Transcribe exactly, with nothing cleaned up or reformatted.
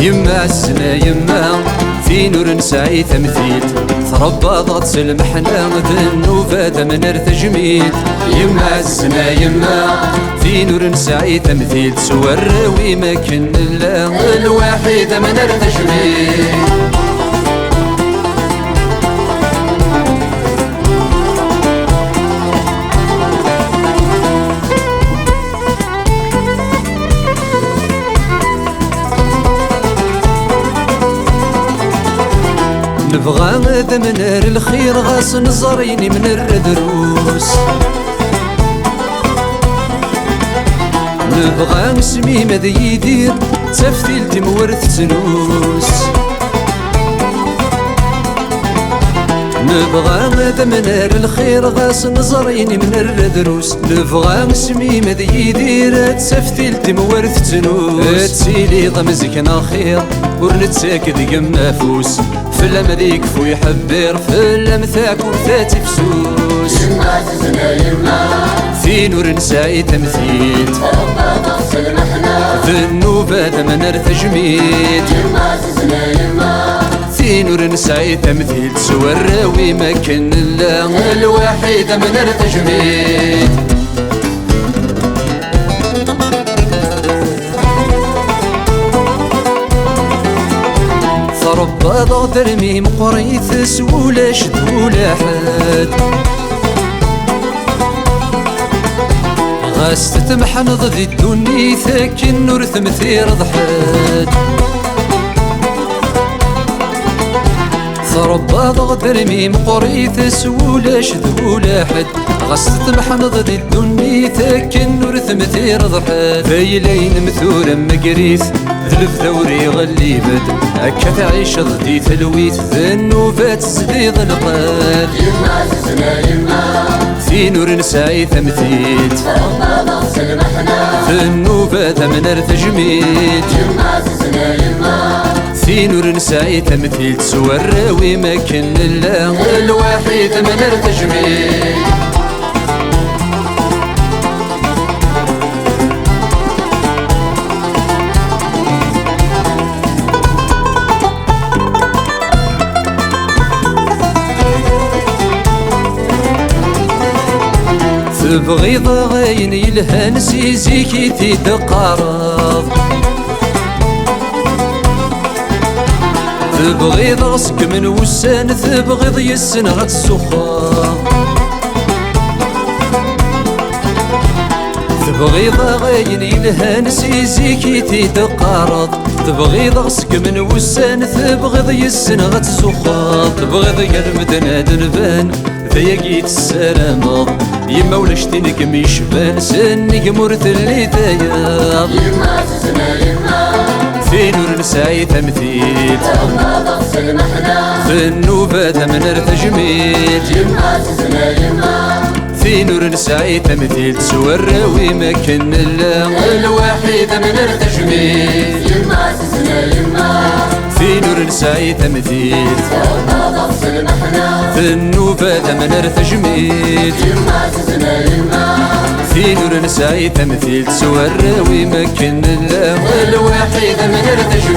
Yemma ɛessen a yemma, tin ur nesɛi tamtilt, tṛebbaḍ-aɣ s lmeḥna, d nnuba d amnar tajmilt. Yemma ɛessen a yemma, tin ur nesɛi tamtilt, s warraw-im akken nella, lwaḥid amnar tajmilt. Nebɣa ad amnar lxir, ɣas neẓra ayen imnar drus. Nebɣa asmi ma d Yidir, d taftilt-im wer tettnus. Nebɣa ad amnar lxir, ɣas neẓra ayen imnar drus. Nebɣa asmi ma d Yidir, d taftilt-im wer tettnus. Ad tiliḍ am zik neɣ xir, ur nettak deg-m afus. Fell-am ad yekfu iḥebbir, fell-am takurt ad tifsus. Yemma ɛzizen a yemma, tin ur nesɛi tamtilt, tṛebbaḍ-aɣ s lmeḥna, d nnuba d amnar tajmilt. Yemma ɛzizen a yemma, tin ur nesɛi tamtilt, s warraw-im akken nella, lwaḥid amnar tajmilt. Tṛebbaḍ-aɣ-d armi meqqrit, s wulac d ulaḥed. Ɣas tetmeḥneḍ di ddunit akken ur temtireḍ ḥed. Tṛebbaḍ-aɣ-d armi meqqrit, s wulac d ulaḥed. Ɣas tetmeḥneḍ di ddunit akken ur temtireḍ ḥed. D ayla-inem tura mmegrit, d lebda ur iɣellibed. Akka tɛiceḍ di telwit, d nnuba tezdiḍ lqed. Yemma ɛzizen a yemma, tin ur nesɛi tamtilt, tṛebbaḍ-aɣ s lmeḥna, d nnuba d amnar tajmilt. Yemma ɛzizen a yemma, tin ur nesɛi tamtilt, s warraw-im akken nella, lwaḥid amnar tajmilt. Tebɣiḍ ayen yelhan, si zik i t-id-teqqareḍ. Tebɣiḍ-aɣ segmen wussan, tebɣiḍ yes-neɣ ad tzuxxeḍ. Tebɣiḍ-aɣ ayen yelhan, si zik i t-id-teqqareḍ. Tebɣiḍ-aɣ segmen wussan, tebɣiḍ yes-neɣ ad tzuxxeḍ. Tebɣiḍ gar medden ad nban, d ayagi i tessarameḍ. Yemma ulac tin i kem-yecban, sennig-m ur telli tayeḍ. Yemma ɛzizen a yemma, tin ur nesɛi tamtilt, tṛebbaḍ-aɣ s lmeḥna, d nnuba d amnar tajmilt. Yemma ɛzizen a yemma, tin ur nesɛi tamtilt, s warraw-im akken nella, lwaḥid amnar tajmilt. Yemma ɛzizen a yemma, tin ur nesɛi tamtilt, tṛebbaḍ-aɣ s lmeḥna, d nnuba d amnar tajmilt. Yemma ɛzizen a yemma, tin ur nesɛi tamtilt, s warraw-im akken nella, lwaḥid amnar tajmilt.